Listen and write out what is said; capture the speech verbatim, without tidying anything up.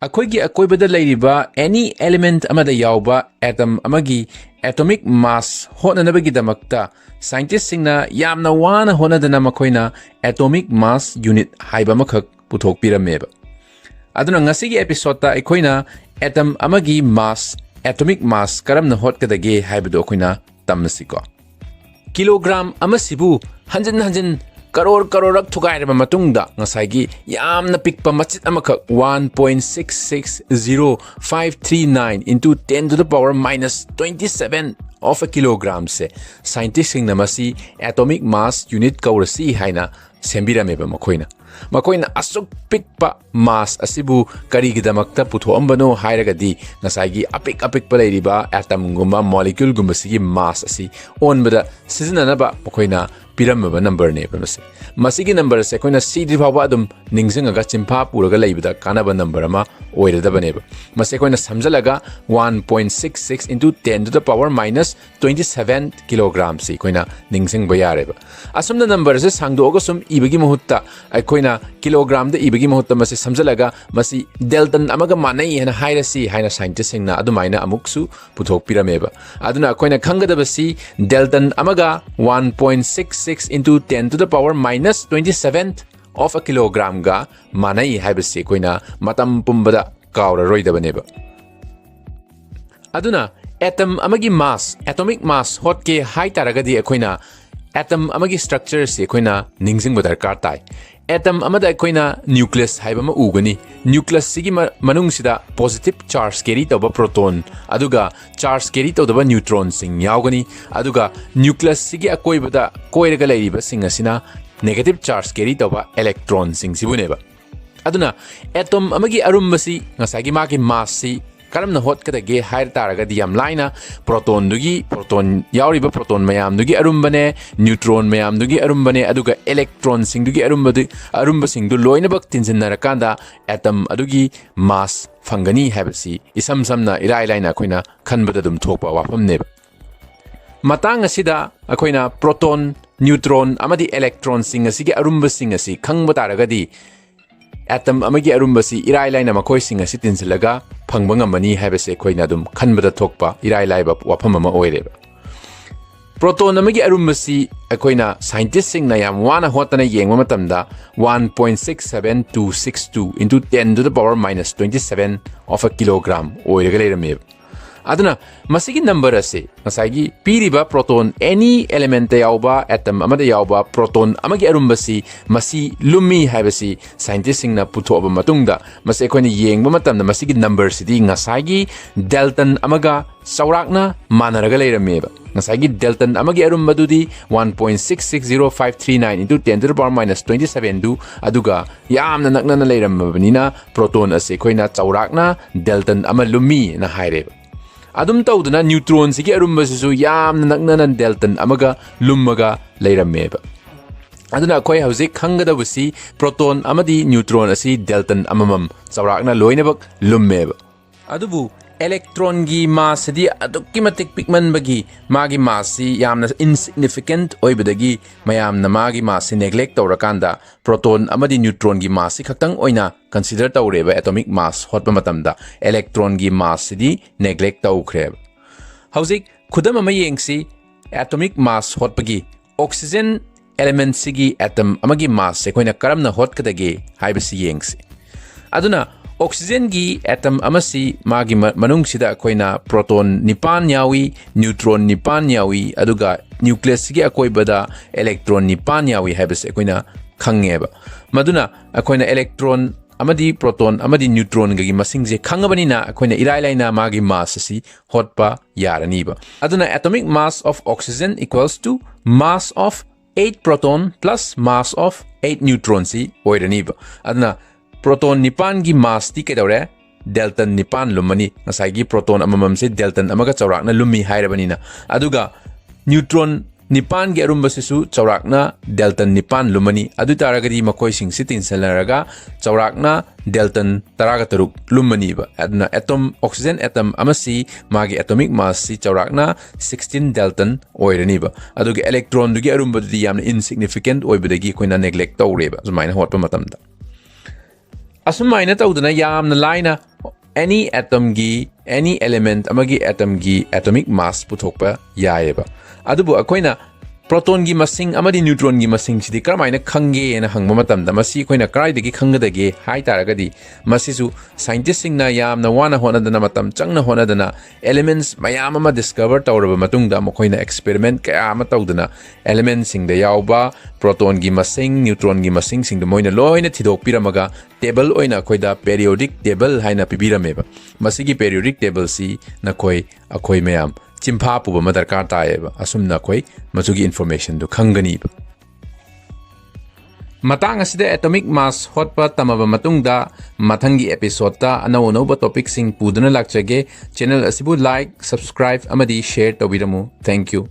ꯑꯩꯈꯣꯏꯒꯤ ꯑꯀꯣꯏꯕꯗ ꯂꯩꯔꯤꯕ any element ꯑꯃꯗ ꯌꯥꯎꯕ atom ꯑꯃꯒꯤ atomic mass ꯍꯣꯠꯅꯅꯕꯒꯤꯗꯃꯛꯇ scientistꯁꯤꯡꯅ ꯌꯥꯝꯅ ꯋꯥꯅ ꯍꯣꯠꯅꯗꯅ ꯃꯈꯣꯏꯅ atomic mass unit ꯍꯥꯏꯕ ꯑꯃꯈꯛ ꯄꯨꯊꯣꯛꯄꯤꯔꯝꯃꯦꯕ꯫ ꯑꯗꯨꯅ ꯉꯁꯤꯒꯤ episodeꯇ ꯑꯩꯈꯣꯏꯅ atom ꯑꯃꯒꯤ mass, atomic mass ꯀꯔꯝꯅ ꯍꯣꯠꯀꯗꯒꯦ ꯍꯥꯏꯕꯗꯨ ꯑꯩꯈꯣꯏꯅ ꯇꯝꯃꯁꯤꯀꯣ꯫ Kilogram ꯑꯃꯁꯤꯕꯨ ꯍꯟꯖꯤꯟ ꯍꯟꯖꯤꯟ ꯀꯔꯣꯔ ꯀꯔꯣꯔꯔꯛ ꯊꯨꯒꯥꯏꯔꯕ ꯃꯇꯨꯡꯗ ꯉꯁꯥꯏꯒꯤ ꯌꯥꯝꯅ ꯄꯤꯛꯄ ꯃꯆꯤꯠ ꯑꯃꯈꯛ, one point six six zero five three nine into ten to the power minus twenty seven of a kilogramꯁꯦ scientistꯁꯤꯡꯅ ꯃꯁꯤ atomic mass unit ꯀꯧꯔꯁꯤ ꯍꯥꯏꯅ ꯁꯦꯝꯕꯤꯔꯝꯃꯦꯕ ꯃꯈꯣꯏꯅ꯫ ꯃꯈꯣꯏꯅ ꯑꯁꯨꯛ ꯄꯤꯛꯄ mass ꯑꯁꯤꯕꯨ ꯀꯔꯤꯒꯤꯗꯃꯛꯇ ꯄꯨꯊꯣꯛꯑꯝꯕꯅꯣ ꯍꯥꯏꯔꯒꯗꯤ, ꯉꯁꯥꯏꯒꯤ ꯑꯄꯤꯛ ꯑꯄꯤꯛꯄ ꯂꯩꯔꯤꯕ atomꯒꯨꯝꯕ, moleculeꯒꯨꯝꯕꯁꯤꯒꯤ mass ꯑꯁꯤ ꯑꯣꯟꯕꯗ ꯁꯤꯖꯤꯟꯅꯅꯕ ꯃꯈꯣꯏꯅ ꯄꯤꯔꯝꯃꯕ numberꯅꯦꯕ ꯃꯁꯤ꯫ ꯃꯁꯤꯒꯤ numberꯁꯦ ꯑꯩꯈꯣꯏꯅ ꯁꯤꯗ꯭ꯔꯤ ꯐꯥꯎꯕ ꯑꯗꯨꯝ ꯅꯤꯡꯁꯤꯡꯉꯒ ꯆꯤꯟꯐꯥ ꯄꯨꯔꯒ ꯂꯩꯕꯗ ꯀꯥꯟꯅꯕ number ꯑꯃ ꯑꯣꯏꯔꯗꯕꯅꯦꯕ꯫ ꯃꯁꯤ ꯑꯩꯈꯣꯏꯅ ꯁꯝꯖꯜꯂꯒ one point six six into ten to the power minus twenty seven kilogramꯁꯤ ꯑꯩꯈꯣꯏꯅ ꯅꯤꯡꯁꯤꯡꯕ ꯌꯥꯔꯦꯕ꯫ ꯑꯁꯨꯝꯅ numberꯁꯦ ꯁꯥꯡꯗꯣꯛꯑꯒ ꯁꯨꯝ ꯏꯕꯒꯤ ꯃꯍꯨꯠꯇ, ꯑꯩꯈꯣꯏꯅ kilogramꯗ ꯏꯕꯒꯤ ꯃꯍꯨꯠꯇ ꯃꯁꯤ ꯁꯝꯖꯜꯂꯒ ꯃꯁꯤ Dalton ꯑꯃꯒ ꯃꯥꯟꯅꯩ ꯍꯥꯏꯅ ꯍꯥꯏꯔꯁꯤ ꯍꯥꯏꯅ scientistꯁꯤꯡꯅ ꯑꯗꯨꯃꯥꯏꯅ ꯑꯃꯨꯛꯁꯨ ꯄꯨꯊꯣꯛꯄꯤꯔꯝꯃꯦꯕ꯫ ꯑꯗꯨꯅ ꯑꯩꯈꯣꯏꯅ ꯈꯪꯒꯗꯕꯁꯤ Dalton ꯑꯃꯒ one point six six into ten to the power minus twenty seven of a kilogramꯒ ꯃꯥꯟꯅꯩ ꯍꯥꯏꯕꯁꯤ ꯑꯩꯈꯣꯏꯅ ꯃꯇꯝ ꯄꯨꯝꯕꯗ ꯀꯥꯎꯔꯔꯣꯏꯗꯕꯅꯦꯕ꯫ ꯑꯗꯨꯅ atom ꯑꯃꯒꯤ mass, atomic mass ꯍꯣꯠꯀꯦ ꯍꯥꯏ ꯇꯥꯔꯒꯗꯤ ꯑꯩꯈꯣꯏꯅ atom ꯑꯃꯒꯤ structureꯁꯤ ꯑꯩꯈꯣꯏꯅ ꯅꯤꯡꯁꯤꯡꯕ ꯗꯔꯀꯥꯔ ꯇꯥꯏ꯫ Atom ꯑꯃꯗ ꯑꯩꯈꯣꯏꯅ nucleus ꯍꯥꯏꯕ ꯑꯃ ꯎꯒꯅꯤ꯫ Nucleusꯁꯤꯒꯤ ꯃ-, ꯃꯅꯨꯡꯁꯤꯗ positive charge carry ꯇꯧꯕ proton, ꯑꯗꯨꯒ charge carry ꯇꯧꯗꯕ neutronꯁꯤꯡ ꯌꯥꯎꯒꯅꯤ꯫ ꯑꯗꯨꯒ nucleusꯁꯤꯒꯤ ꯑꯀꯣꯏꯕꯗ ꯀꯣꯏꯔꯒ ꯂꯩꯔꯤꯕꯁꯤꯡ ꯑꯁꯤꯅ negative charge carry ꯇꯧꯕ electronꯁꯤꯡꯁꯤꯕꯨꯅꯦꯕ꯫ ꯑꯗꯨꯅ atom ꯑꯃꯒꯤ ꯑꯔꯨꯝꯕꯁꯤ, ꯉꯁꯥꯏꯒꯤ ꯃꯥꯒꯤ massꯁꯤ ꯀꯔꯝꯅ ꯍꯣꯠꯀꯗꯒꯦ ꯍꯥꯏ ꯇꯥꯔꯒꯗꯤ, ꯌꯥꯝ ꯂꯥꯏꯅ protonꯗꯨꯒꯤ, proton ꯌꯥꯎꯔꯤꯕ proton ꯃꯌꯥꯝꯗꯨꯒꯤ ꯑꯔꯨꯝꯕꯅꯦ, neutron ꯃꯌꯥꯝꯗꯨꯒꯤ ꯑꯔꯨꯝꯕꯅꯦ, ꯑꯗꯨꯒ electronꯁꯤꯡꯗꯨꯒꯤ ꯑꯔꯨꯝꯕꯗꯨ, ꯑꯔꯨꯝꯕꯁꯤꯡꯗꯨ ꯂꯣꯏꯅꯃꯛ ꯇꯤꯟꯁꯤꯟꯅꯔꯀꯥꯟꯗ atom ꯑꯗꯨꯒꯤ mass ꯐꯪꯒꯅꯤ ꯍꯥꯏꯕꯁꯤ ꯏꯁꯝ ꯁꯝꯅ, ꯏꯔꯥꯏ ꯂꯥꯏꯅ ꯑꯩꯈꯣꯏꯅ ꯈꯟꯕꯗ ꯑꯗꯨꯝ ꯊꯣꯛꯄ ꯋꯥꯐꯝꯅꯦꯕ꯫ ꯃꯇꯥꯡ ꯑꯁꯤꯗ ꯑꯩꯈꯣꯏꯅ proton, neutron ꯑꯃꯗꯤ electronꯁꯤꯡ ꯑꯁꯤꯒꯤ ꯑꯔꯨꯝꯕꯁꯤꯡ ꯑꯁꯤ ꯈꯪꯕ ꯇꯥꯔꯒꯗꯤ, ꯑꯦꯇꯝ ꯑꯃꯒꯤ ꯑꯔꯨꯝꯕꯁꯤ ꯏꯔꯥꯏ ꯂꯥꯏꯅ ꯃꯈꯣꯏꯁꯤꯡ ꯑꯁꯤ ꯇꯤꯟꯁꯤꯜꯂꯒ ꯐꯪꯕ ꯉꯝꯃꯅꯤ ꯍꯥꯏꯕꯁꯤ ꯑꯩꯈꯣꯏꯅ ꯑꯗꯨꯝ ꯈꯟꯕꯗ ꯊꯣꯛꯄ ꯏꯔꯥꯏ ꯂꯥꯏꯕ ꯋꯥꯐꯝ ꯑꯃ ꯑꯣꯏꯔꯦꯕ꯫ ꯄ꯭ꯔꯣꯇꯣꯟ ꯑꯃꯒꯤ ꯑꯔꯨꯝꯕꯁꯤ ꯑꯩꯈꯣꯏꯅ ꯁꯥꯏꯟꯇꯤꯁꯁꯤꯡꯅ ꯌꯥꯝ ꯋꯥꯅ ꯍꯣꯠꯇꯅ ꯌꯦꯡꯕ ꯃꯇꯝꯗ one point six seven two six two into ten to the power minus twenty seven of a kilogram ꯑꯣꯏꯔꯒ ꯂꯩꯔꯝꯃꯦꯕ꯫ ꯑꯗꯨꯅ ꯃꯁꯤꯒꯤ ꯅꯝꯕꯔ ꯑꯁꯤ ꯉꯁꯥꯏꯒꯤ ꯄꯤꯔꯤꯕ ꯄ꯭ꯔꯣꯇꯣꯟ, ꯑꯦꯅꯤ ꯑꯦꯂꯤꯃꯦꯟꯇ ꯌꯥꯎꯕ, ꯑꯦꯇꯝ ꯑꯃꯗ ꯌꯥꯎꯕ ꯄ꯭ꯔꯣꯇꯣꯟ ꯑꯃꯒꯤ ꯑꯔꯨꯝꯕꯁꯤ ꯃꯁꯤ ꯂꯨꯝꯃꯤ ꯍꯥꯏꯕꯁꯤ ꯁꯥꯏꯟꯇꯤꯁꯁꯤꯡꯅ ꯄꯨꯊꯣꯛꯑꯕ ꯃꯇꯨꯡꯗ ꯃꯁꯤ ꯑꯩꯈꯣꯏꯅ ꯌꯦꯡꯕ ꯃꯇꯝꯗ ꯃꯁꯤꯒꯤ ꯅꯝꯕꯔꯁꯤꯗꯤ ꯉꯁꯥꯏꯒꯤ ꯗꯦꯜꯇꯟ ꯑꯃꯒ ꯆꯥꯎꯔꯥꯛꯅ ꯃꯥꯟꯅꯔꯒ ꯂꯩꯔꯝꯃꯦꯕ꯫ ꯉꯁꯥꯏꯒꯤ ꯗꯦꯜꯇꯟ ꯑꯃꯒꯤ ꯑꯔꯨꯝꯕꯗꯨꯗꯤ one point six six zero five three nine into ten to the power minus twenty seven ꯗꯨ, ꯑꯗꯨꯒ ꯌꯥꯝꯅ ꯅꯛꯅꯅ ꯂꯩꯔꯝꯃꯕꯅꯤꯅ ꯄ꯭ꯔꯣꯇꯣꯟ ꯑꯁꯤ ꯑꯩꯈꯣꯏꯅ ꯆꯥꯎꯔꯥꯛꯅ ꯗꯦꯜꯇꯟ ꯑꯃ ꯂꯨꯝꯃꯤꯅ ꯍꯥꯏꯔꯦꯕ꯫ ꯑꯗꯨꯝ ꯇꯧꯗꯅ ꯅ꯭ꯌꯨꯇ꯭ꯔꯣꯟꯁꯤꯒꯤ ꯑꯔꯨꯝꯕꯁꯤꯁꯨ ꯌꯥꯝꯅ ꯅꯛꯅꯅ ꯗꯦꯜꯇꯟ ꯑꯃꯒ ꯂꯨꯝꯃꯒ ꯂꯩꯔꯝꯃꯦꯕ꯫ ꯑꯗꯨꯅ ꯑꯩꯈꯣꯏ ꯍꯧꯖꯤꯛ ꯈꯪꯒꯗꯕꯁꯤ ꯄ꯭ꯔꯣꯇꯣꯟ ꯑꯃꯗꯤ ꯅ꯭ꯌꯨꯇ꯭ꯔꯣꯟ ꯑꯁꯤ ꯗꯦꯜꯇꯟ ꯑꯃꯃꯝ ꯆꯥꯎꯔꯥꯛꯅ ꯂꯣꯏꯅꯃꯛ ꯂꯨꯝꯃꯦꯕ꯫ ꯑꯗꯨꯕꯨ ꯏꯂꯦꯛꯇ꯭ꯔꯣꯟꯒꯤ ꯃꯥꯁꯁꯤꯗꯤ ꯑꯗꯨꯛꯀꯤ ꯃꯇꯤꯛ ꯄꯤꯛꯃꯟꯕꯒꯤ ꯃꯥꯒꯤ ꯃꯥꯁꯁꯤ ꯌꯥꯝꯅ ꯏꯟꯁꯤꯒꯅꯤꯐꯤꯀꯦꯟꯠ ꯑꯣꯏꯕꯗꯒꯤ ꯃꯌꯥꯝꯅ ꯃꯥꯒꯤ ꯃꯥꯁꯁꯤ ꯅꯦꯒ꯭ꯂꯦꯛ ꯇꯧꯔꯀꯥꯟꯗ ꯄ꯭ꯔꯣꯇꯣꯟ ꯑꯃꯗꯤ ꯅ꯭ꯌꯨꯇ꯭ꯔꯣꯟꯒꯤ ꯃꯥꯁꯁꯤ ꯈꯛꯇꯪ ꯑꯣꯏꯅ ꯀꯟꯁꯤꯗꯔ ꯇꯧꯔꯦꯕ ꯑꯦꯇꯣꯃꯤꯛ ꯃꯥꯁ ꯍꯣꯠꯄ ꯃꯇꯝꯗ꯫ ꯏꯂꯦꯛꯇ꯭ꯔꯣꯟꯒꯤ ꯃꯥꯁꯁꯤꯗꯤ ꯅꯦꯒ꯭ꯂꯦꯛ ꯇꯧꯈ꯭ꯔꯦꯕ꯫ ꯍꯧꯖꯤꯛ ꯈꯨꯗꯝ ꯑꯃ ꯌꯦꯡꯁꯤ, ꯑꯦꯇꯣꯃꯤꯛ ꯃꯥꯁ ꯍꯣꯠꯄꯒꯤ꯫ ꯑꯣꯛꯁꯤꯖꯦꯟ ꯑꯦꯂꯤꯃꯦꯟꯠꯁꯤꯒꯤ ꯑꯦꯇꯝ ꯑꯃꯒꯤ ꯃꯥꯁꯁꯦ ꯑꯩꯈꯣꯏꯅ ꯀꯔꯝꯅ ꯍꯣꯠꯀꯗꯒꯦ ꯍꯥꯏꯕꯁꯤ ꯌꯦꯡꯁꯤ꯫ ꯑꯗꯨꯅ ꯑꯣꯛꯁꯤꯖꯦꯟꯒꯤ ꯑꯦꯇꯝ ꯑꯃꯁꯤ ꯃꯥꯒꯤ ꯃ-, ꯃꯅꯨꯡꯁꯤꯗ ꯑꯩꯈꯣꯏꯅ ꯄ꯭ꯔꯣꯇꯣꯟ ꯅꯤꯄꯥꯟ ꯌꯥꯎꯏ, ꯅ꯭ꯌꯨꯇ꯭ꯔꯣꯟ ꯅꯤꯄꯥꯟ ꯌꯥꯎꯏ, ꯑꯗꯨꯒ ꯅ꯭ꯌꯨꯀ꯭ꯂꯤꯌꯁꯁꯤꯒꯤ ꯑꯀꯣꯏꯕꯗ ꯏꯂꯦꯛꯇ꯭ꯔꯣꯟ ꯅꯤꯄꯥꯟ ꯌꯥꯎꯏ ꯍꯥꯏꯕꯁꯦ ꯑꯩꯈꯣꯏꯅ ꯈꯪꯉꯦꯕ꯫ ꯃꯗꯨꯅ ꯑꯩꯈꯣꯏꯅ ꯏꯂꯦꯛꯇ꯭ꯔꯣꯟ ꯑꯃꯗꯤ ꯄ꯭ꯔꯣꯇꯣꯟ ꯑꯃꯗꯤ ꯅ꯭ꯌꯨꯇ꯭ꯔꯣꯟꯒꯒꯤ ꯃꯁꯤꯡꯁꯦ ꯈꯪꯉꯕꯅꯤꯅ ꯑꯩꯈꯣꯏꯅ ꯏꯔꯥꯏ ꯂꯥꯏꯅ ꯃꯥꯒꯤ ꯃꯥꯁ ꯑꯁꯤ ꯍꯣꯠꯄ ꯌꯥꯔꯅꯤꯕ꯫ ꯑꯗꯨꯅ atomic mass of oxygen equals to mass of eight proton plus mass of eight neutron ꯁꯤ ꯑꯣꯏꯔꯅꯤꯕ꯫ ꯑꯗꯨꯅ ꯄ꯭ꯔꯣꯇꯣꯟ ꯅꯤꯄꯥꯟꯒꯤ ꯃꯥꯁꯇꯤ ꯀꯩꯗꯧꯔꯦ? ꯗꯦꯜꯇꯟ ꯅꯤꯄꯥꯟ ꯂꯨꯝꯃꯅꯤ꯫ ꯉꯁꯥꯏꯒꯤ ꯄ꯭ꯔꯣꯇꯣꯟ ꯑꯃꯃꯝꯁꯦ ꯗꯦꯜꯇꯟ ꯑꯃꯒ ꯆꯥꯎꯔꯥꯛꯅ ꯂꯨꯝꯃꯤ ꯍꯥꯏꯔꯕꯅꯤꯅ꯫ ꯑꯗꯨꯒ ꯅ꯭ꯌꯨꯇ꯭ꯔꯣꯟ ꯅꯤꯄꯥꯟꯒꯤ ꯑꯔꯨꯝꯕꯁꯤꯁꯨ ꯆꯥꯎꯔꯥꯛꯅ ꯗꯦꯜꯇꯟ ꯅꯤꯄꯥꯟ ꯂꯨꯝꯃꯅꯤ꯫ ꯑꯗꯨ ꯑꯣꯏ ꯇꯥꯔꯒꯗꯤ ꯃꯈꯣꯏꯁꯤꯡꯁꯤ ꯇꯤꯟꯁꯤꯟꯅꯔꯒ ꯆꯥꯎꯔꯥꯛꯅ ꯗꯦꯜꯇꯟ ꯇꯔꯥꯒ ꯇꯔꯨꯛ ꯂꯨꯝꯃꯅꯤꯕ꯫ ꯑꯗꯨꯅ ꯑꯦꯇꯣꯝ, ꯑꯣꯛꯁꯤꯖꯦꯟ ꯑꯦꯇꯝ ꯑꯃꯁꯤ ꯃꯥꯒꯤ ꯑꯦꯇꯣꯃꯤꯛ ꯃꯥꯁꯁꯤ ꯆꯥꯎꯔꯥꯛꯅ sixteen ꯗꯦꯜꯇꯟ ꯑꯣꯏꯔꯅꯤꯕ꯫ ꯑꯗꯨꯒ ꯏꯂꯦꯛꯇ꯭ꯔꯣꯟꯗꯨꯒꯤ ꯑꯔꯨꯝꯕꯗꯨꯗꯤ ꯌꯥꯝꯅ insignificant ꯑꯣꯏꯕꯗꯒꯤ ꯑꯩꯈꯣꯏꯅ ꯅꯦꯒ꯭ꯂꯦꯛ ꯇꯧꯔꯦꯕ ꯁꯨꯃꯥꯏꯅ ꯍꯣꯠꯄ ꯃꯇꯝꯗ꯫ ꯑꯁꯨꯃꯥꯏꯅ ꯇꯧꯗꯅ ꯌꯥꯝꯅ ꯂꯥꯏꯅ any atomꯒꯤ, any element ꯑꯃꯒꯤ atomꯒꯤ atomic mass ꯄꯨꯊꯣꯛꯄ ꯌꯥꯏꯑꯕ꯫ ꯑꯗꯨꯕꯨ ꯑꯩꯈꯣꯏꯅ protonꯒꯤ ꯃꯁꯤꯡ ꯑꯃꯗꯤ neutronꯒꯤ ꯃꯁꯤꯡꯁꯤꯗꯤ ꯀꯔꯝꯍꯥꯏꯅ ꯈꯪꯒꯦꯅ ꯍꯪꯕ ꯃꯇꯝꯗ, ꯃꯁꯤ ꯑꯩꯈꯣꯏꯅ ꯀꯗꯥꯏꯗꯒꯤ ꯈꯪꯒꯗꯒꯦ ꯍꯥꯏ ꯇꯥꯔꯒꯗꯤ, ꯃꯁꯤꯁꯨ scientistꯁꯤꯡꯅ ꯌꯥꯝꯅ ꯋꯥꯅ ꯍꯣꯠꯅꯗꯅ, ꯃꯇꯝ ꯆꯪꯅ ꯍꯣꯠꯅꯗꯅ, elements ꯃꯌꯥꯝ ꯑꯃ discover ꯇꯧꯔꯕ ꯃꯇꯨꯡꯗ, ꯃꯈꯣꯏꯅ experiment ꯀꯌꯥ ꯑꯃ ꯇꯧꯗꯅ, elementꯁꯤꯡꯗ ꯌꯥꯎꯕ protonꯒꯤ ꯃꯁꯤꯡ, neutronꯒꯤ ꯃꯁꯤꯡꯁꯤꯡꯗꯨ ꯃꯣꯏꯅ ꯂꯣꯏꯅ ꯊꯤꯗꯣꯛꯄꯤꯔꯝꯃꯒ, table ꯑꯣꯏꯅ ꯑꯩꯈꯣꯏꯗ periodic table ꯍꯥꯏꯅ ꯄꯤꯕꯤꯔꯝꯃꯦꯕ꯫ ꯃꯁꯤꯒꯤ periodic tableꯁꯤ ꯅꯈꯣꯏ, ꯑꯩꯈꯣꯏ ꯃꯌꯥꯝ ꯆꯤꯟꯐꯥ ꯄꯨꯕ ꯑꯃ ꯗꯔꯀꯥꯔ ꯇꯥꯏꯌꯦꯕ꯫ ꯑꯁꯨꯝꯅ ꯑꯩꯈꯣꯏ ꯃꯗꯨꯒꯤ informationꯗꯨ ꯈꯪꯒꯅꯤꯕ꯫ ꯃꯇꯥꯡ ꯑꯁꯤꯗ atomic mass ꯍꯣꯠꯄ ꯇꯝꯃꯕ ꯃꯇꯨꯡꯗ, ꯃꯊꯪꯒꯤ episodeꯇ ꯑꯅꯧ ꯑꯅꯧꯕ topicꯁꯤꯡ ꯄꯨꯗꯨꯅ ꯂꯥꯛꯆꯒꯦ꯫ Channel ꯑꯁꯤꯕꯨ like, subscribe ꯑꯃꯗꯤ share ꯇꯧꯕꯤꯔꯝꯃꯨ꯫ Thank you꯫